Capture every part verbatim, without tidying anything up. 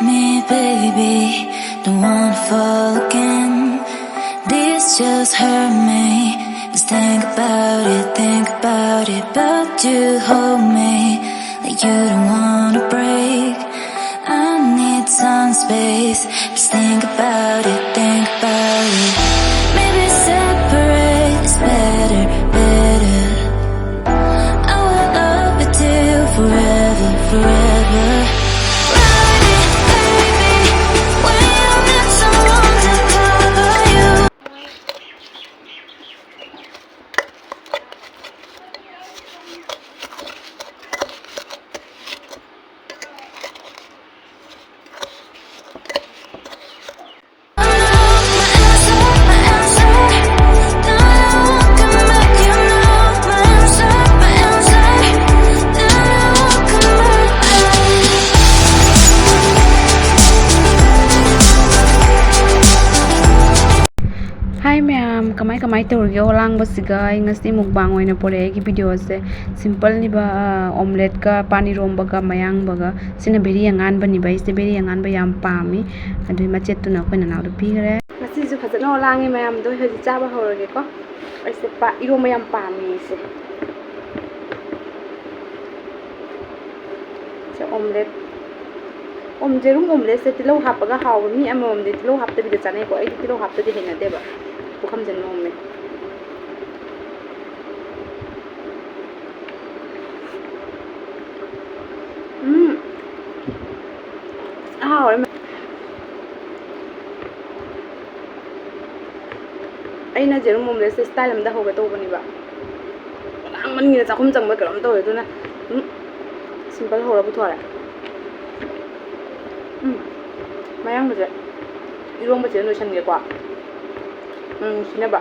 Me, baby, don't wanna fall again. This just hurt me. Just think about it, think about it. But you hold me like you don't wanna break. I need some space. Just think about it, think about it. Maybe separate is better, better. I will love you till forever, forever. Ride it, baby. When you need someone to cover you. Hi ꯃꯌꯥꯝ, ꯀꯃꯥꯏ ꯀꯃꯥꯏ ꯇꯧꯔꯤꯒꯦ ꯑꯣꯂꯥꯡꯕꯁꯤꯒ? ꯑꯩ ꯉꯁꯤ mukbang ꯑꯣꯏꯅ ꯄꯨꯔꯛꯑꯦ ꯑꯩꯒꯤ video ꯁꯦ꯫ Simple ꯅꯤꯕ, omelette ꯀ ꯄꯥꯟ ꯏꯔꯣꯝꯕꯒ ꯃꯌꯥꯡꯕꯒ꯫ ꯁꯤꯅ ꯕꯦꯔꯤ ꯑꯉꯥꯟꯕꯅꯤꯕ, ꯑꯩꯁꯦ ꯕꯦꯔꯤ ꯑꯉꯥꯟꯕ ꯌꯥꯝ ꯄꯥꯝꯃꯤ꯫ ꯑꯗꯨꯒꯤ ꯃꯆꯦꯠꯇꯨꯅ ꯑꯩꯈꯣꯏ ꯅꯅꯥꯎꯗ ꯄꯤꯈ꯭ꯔꯦ꯫ ꯉꯁꯤꯁꯨ ꯐꯖꯅ ꯂꯥꯡꯉꯤ ꯃꯌꯥꯝꯗꯣ꯫ ꯍꯧꯖꯤꯛ ꯆꯥꯕ ꯍꯧꯔꯒꯦꯀꯣ꯫ ꯑꯩꯁꯦ ꯄꯥ-, ꯏꯔꯣꯝꯕ ꯌꯥꯝ ꯄꯥꯝꯃꯤ ꯑꯩꯁꯦ꯫ ꯁꯦ omelette꯫ ꯑꯣꯝ-, ꯌꯦꯔꯨꯝ omelette ꯁꯦ ꯇꯤꯜꯍꯧ ꯍꯥꯞꯄꯒ ꯍꯥꯎꯕ, ꯃꯤ ꯑꯃꯃꯝꯗꯤ ꯇꯤꯜꯍꯧ ꯍꯥꯞꯇꯕꯤꯗ ꯆꯥꯅꯩꯀꯣ꯫ ꯑꯩꯗꯤ ꯇꯤꯜꯍꯧ ꯍꯥꯞꯇꯗꯤ ꯍꯩꯅꯗꯦꯕ꯫ ꯄꯨꯈꯝꯁꯦ ꯅꯣꯝꯃꯦ꯫ ꯎꯝ꯫ ꯍꯥꯎꯔꯦ꯫ ꯑꯩꯅ ꯌꯦꯔꯨꯝ omelette ꯁꯦ style ꯑꯃꯗ ꯍꯧꯒꯦ ꯇꯧꯕꯅꯦꯕ꯫ ꯂꯥꯡꯃꯟꯒꯤꯗꯅ ꯆꯥꯛꯈꯨꯝ ꯆꯪꯕ ꯀꯩꯅꯣꯝ ꯇꯧꯋꯦ, ꯑꯗꯨꯅ, ꯎꯝ, simple ꯍꯧꯔ ꯄꯨꯊꯣꯔꯦ꯫ ꯎꯝ, ꯃꯌꯥꯡꯕꯁꯦ ꯏꯔꯣꯝꯕꯁꯤꯗ ꯂꯣꯏꯁꯟꯒꯦꯀꯣ꯫ ꯎꯝ, ꯁꯤꯅꯕ꯫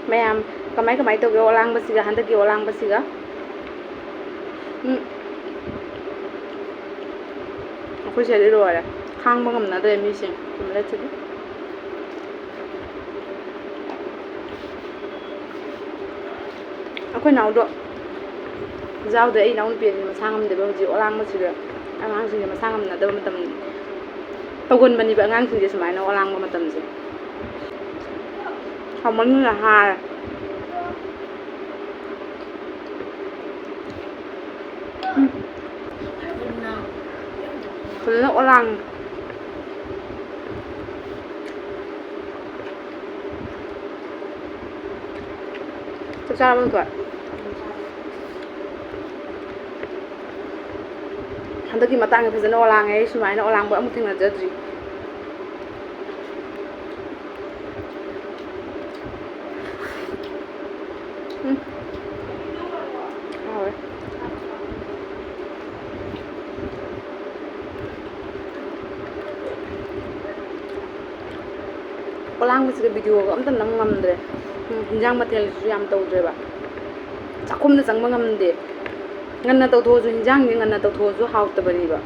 ꯃꯌꯥꯝ, ꯀꯃꯥꯏ ꯀꯃꯥꯏ ꯇꯧꯒꯦ ꯑꯣꯂꯥꯡꯕꯁꯤꯒ, ꯍꯟꯗꯛꯀꯤ ꯑꯣꯂꯥꯡꯕꯁꯤꯒ? ꯎꯝ꯫ ꯑꯩꯈꯣꯏ ꯁꯤꯗꯗꯤ ꯂꯣꯏꯔꯦ꯫ ꯈꯥꯡꯕ ꯉꯝꯅꯗ꯭ꯔꯦ ꯃꯤꯁꯤꯡ꯫ ꯇꯨꯝꯂꯦ ꯁꯤꯗꯤ꯫ ꯑꯩꯈꯣꯏ ꯏꯅꯥꯎꯗꯣ ꯌꯥꯎꯗ꯭ꯔꯦ꯫ ꯑꯩ ꯏꯅꯥꯎꯅꯨꯄꯤ ꯑꯅꯤ ꯃꯁꯥ ꯉꯝꯗꯦꯕ꯫ ꯍꯧꯖꯤꯛ ꯑꯣꯂꯥꯡꯕꯁꯤꯗ ꯑꯉꯥꯡꯁꯤꯡꯁꯦ ꯃꯁꯥ ꯉꯝꯅꯗꯕ ꯃꯇꯝ ꯇꯧꯒꯟꯕꯅꯦꯕ ꯑꯉꯥꯡꯁꯤꯡꯁꯦ ꯁꯨꯃꯥꯏꯅ ꯑꯣꯂꯥꯡꯕ ꯃꯇꯝꯁꯦ꯫ ꯍꯥꯎꯃꯟꯗꯅ ꯍꯥꯔꯦ꯫ ꯎꯝ꯫ ꯐꯖꯅ ꯑꯣꯂꯥꯡ꯫ ꯆꯥꯛ ꯆꯥꯔꯕꯣ ꯊꯣꯏ? ꯍꯟꯗꯛꯀꯤ ꯃꯇꯥꯡꯗ ꯐꯖꯅ ꯑꯣꯂꯥꯡꯉꯦ꯫ ꯑꯩ ꯁꯨꯃꯥꯏꯅ ꯑꯣꯂꯥꯡꯕ ꯑꯃꯨꯛ ꯊꯦꯡꯅꯖꯗ꯭ꯔꯤ꯫ ꯎꯝ꯫ ꯍꯥꯎꯋꯦ꯫ ꯄꯣꯂꯥꯡꯕꯁꯤꯗ videoꯒ ꯑꯝꯇ ꯅꯝ ꯉꯝꯗ꯭ꯔꯦ꯫ ꯎꯝ, ꯍꯤꯟꯖꯥꯡ ꯃꯊꯦꯜꯁꯤꯁꯨ ꯌꯥꯝ ꯇꯧꯗ꯭ꯔꯦꯕ꯫ ꯆꯥꯛꯈꯨꯝꯗ ꯆꯪꯕ ꯉꯝꯗꯦ꯫ ꯉꯟꯅ ꯇꯧꯊꯣꯛꯑꯁꯨ, ꯍꯤꯟꯖꯥꯡꯗꯤ ꯉꯟꯅ ꯇꯧꯊꯣꯛꯑꯁꯨ ꯍꯥꯎꯇꯕꯅꯦꯕ꯫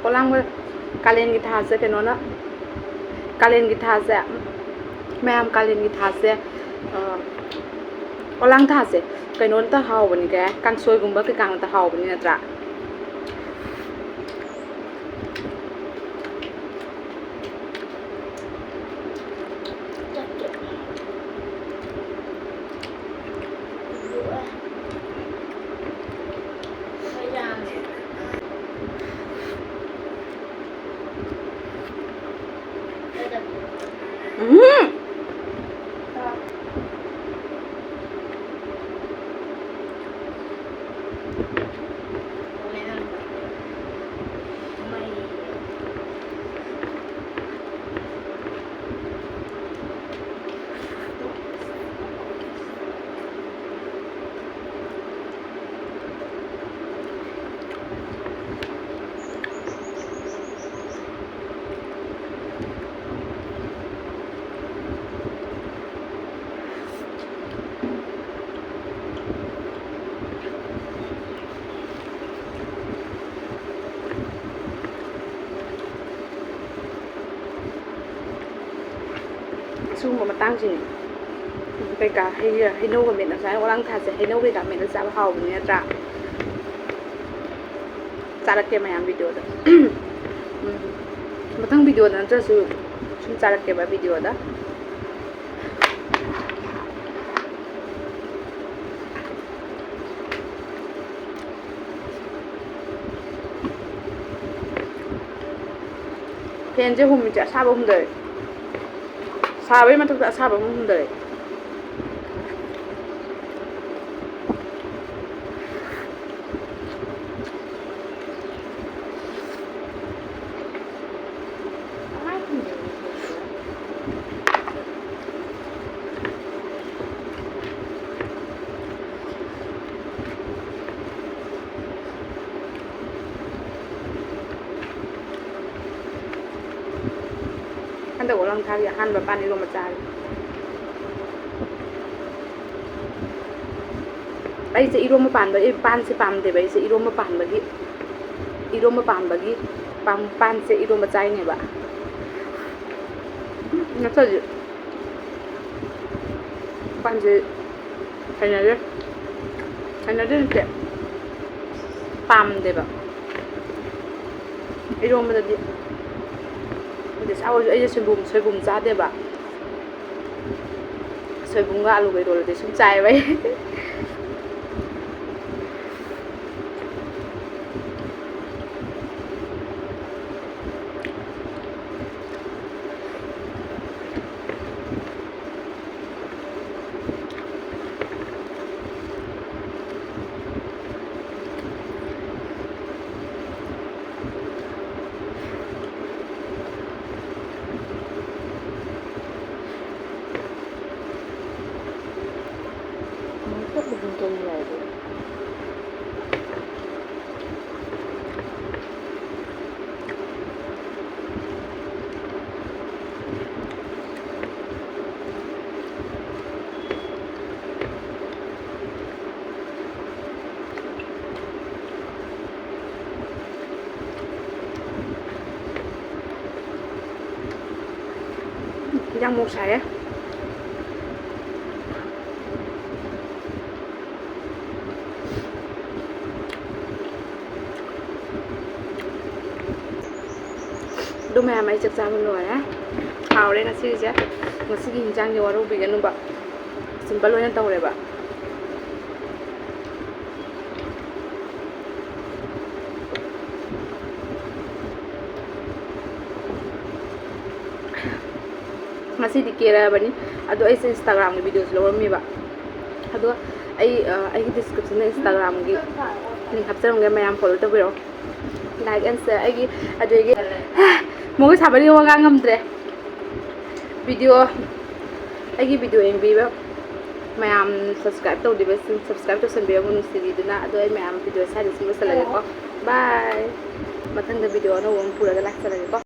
ꯄꯣꯂꯥꯡꯕ ꯀꯥꯂꯦꯟꯒꯤ ꯊꯥꯁꯦ ꯀꯩꯅꯣꯅ, ꯀꯥꯂꯦꯟꯒꯤ ꯊꯥꯁꯦ, ꯃꯌꯥꯝ ꯀꯥꯂꯦꯟꯒꯤ ꯊꯥꯁꯦ, ꯑ, ꯄꯣꯂꯥꯡ ꯊꯥꯁꯦ ꯀꯩꯅꯣꯅꯇ ꯍꯥꯎꯕꯅꯤ, ꯀꯩ ꯍꯥꯏ, ꯀꯥꯡꯁꯣꯏꯒꯨꯝꯕ ꯀꯩꯀꯥꯅꯇ ꯍꯥꯎꯕꯅꯤ ꯅꯠꯇ꯭ꯔꯥ? ꯎꯝ꯫ ꯇꯥꯡꯁꯤꯅꯦ꯫ ꯀꯩꯀꯥ ꯍꯩ, ꯍꯩꯅꯧꯒ ꯃꯦꯠꯂ ꯆꯥꯏ꯫ ꯑꯣꯂꯥꯡ ꯊꯥꯁꯦ ꯍꯩꯅꯧ ꯀꯩꯀꯥ ꯃꯦꯠꯂ ꯆꯥꯕ ꯍꯥꯎꯕꯅꯤ ꯅꯠꯇ꯭ꯔꯥ? ꯆꯥꯔꯛꯀꯦ ꯃꯌꯥꯝ ꯚꯤꯗꯤꯑꯣꯗ꯫ ꯎꯝ꯫ ꯃꯊꯪ ꯚꯤꯗꯤꯑꯣꯗ ꯅꯠꯇ꯭ꯔꯁꯨ ꯁꯨꯝ ꯆꯥꯔꯛꯀꯦꯕ ꯚꯤꯗꯤꯑꯣꯗ꯫ ꯐꯦꯟꯁꯦ ꯍꯨꯝꯃꯤꯁꯦ ꯑꯁꯥꯕ ꯍꯨꯝꯗꯔꯦ꯫ ꯁꯥꯕꯒꯤ ꯃꯊꯛꯇ ꯑꯁꯥꯕ ꯑꯃ ꯍꯨꯝꯗꯔꯦ꯫ ꯍꯟꯗꯛ ꯑꯣꯂꯥꯡ ꯊꯥꯒꯤ ꯑꯍꯥꯟꯕ ꯄꯥꯟ ꯏꯔꯣꯝꯕ ꯆꯥꯔꯤ꯫ ꯑꯩꯁꯦ ꯏꯔꯣꯝꯕ ꯄꯥꯟꯕ, ꯑꯩ ꯄꯥꯟꯁꯦ ꯄꯥꯝꯗꯦꯕ꯫ ꯑꯩꯁꯦ ꯏꯔꯣꯝꯕ ꯄꯥꯟꯕꯒꯤ, ꯏꯔꯣꯝꯕ ꯄꯥꯟꯕꯒꯤ ꯄꯥꯝ-, ꯄꯥꯟꯁꯦ ꯏꯔꯣꯝꯕ ꯆꯥꯏꯅꯦꯕ꯫ ꯅꯠꯇ꯭ꯔꯗꯤ ꯄꯥꯟꯁꯦ ꯍꯩꯅꯗꯦ꯫ ꯍꯩꯅꯗꯦ ꯅꯠꯇꯦ, ꯄꯥꯝꯗꯦꯕ꯫ ꯏꯔꯣꯝꯕꯗꯗꯤ ꯑꯗꯩ ꯆꯥꯕꯁꯨ ꯑꯩꯁꯦ ꯁꯣꯏꯕꯨꯝ, ꯁꯣꯏꯕꯨꯝ ꯆꯥꯗꯦꯕ꯫ ꯁꯣꯏꯕꯨꯝꯒ ꯑꯂꯨꯒ ꯏꯔꯣꯜꯂꯗꯤ ꯁꯨꯝ ꯆꯥꯏꯌꯦꯕ ꯑꯩ꯫ ꯌꯥꯝ ꯃꯣꯛ ꯁꯥꯏꯌꯦ꯫ ꯑꯗꯨ ꯃꯌꯥꯝ, ꯑꯩ ꯆꯥꯛ ꯆꯥꯕ ꯂꯣꯏꯔꯦ꯫ ꯍꯥꯎꯔꯦ ꯉꯁꯤꯒꯤꯁꯦ꯫ ꯉꯁꯤꯒꯤ ꯍꯤꯟꯖꯥꯡꯁꯦ ꯋꯥꯔꯧꯕꯤꯒꯅꯨꯕ, ꯁꯤꯝꯄꯜ ꯑꯣꯏꯅ ꯇꯧꯔꯦꯕ꯫ ꯉꯁꯤꯗꯤ ꯀꯦꯔꯛꯑꯕꯅꯤ꯫ ꯑꯗꯣ ꯑꯩꯁꯦ Instagram-ꯒꯤ video-ꯁꯨ ꯂꯧꯔꯝꯃꯦꯕ꯫ ꯑꯗꯣ ꯑꯩ, ꯑ, ꯑꯩꯒꯤ description-ꯗ Instagram-ꯒꯤ link ꯍꯥꯞꯆꯔꯝꯒꯦ, ꯃꯌꯥꯝ follow ꯇꯧꯕꯤꯔꯛꯑꯣ꯫ Like and share꯫ ꯑꯩꯒꯤ ꯑꯗꯨꯗꯒꯤ ꯃꯣꯏ ꯁꯥꯕꯗꯤ ꯋꯥ ꯉꯥꯡ ꯉꯝꯗ꯭ꯔꯦ꯫ Video, ꯑꯩꯒꯤ video ꯌꯦꯡꯕꯤꯕ ꯃꯌꯥꯝ, subscribe ꯇꯧꯗ꯭ꯔꯤꯕꯁꯤꯡ subscribe ꯇꯧꯁꯟꯕꯤꯔꯝꯃꯨ ꯅꯨꯡꯁꯤꯕꯤꯗꯨꯅ꯫ ꯑꯗꯣ ꯑꯩ ꯃꯌꯥꯝ video ꯁ꯭ꯋꯥꯏꯗ ꯁꯨꯝ ꯂꯣꯏꯁꯜꯂꯒꯦꯀꯣ꯫ Bye꯫ ꯃꯊꯪꯗ video ꯑꯅꯧꯕ ꯑꯃ ꯄꯨꯔꯒ ꯂꯥꯛꯆꯔꯒꯦꯀꯣ꯫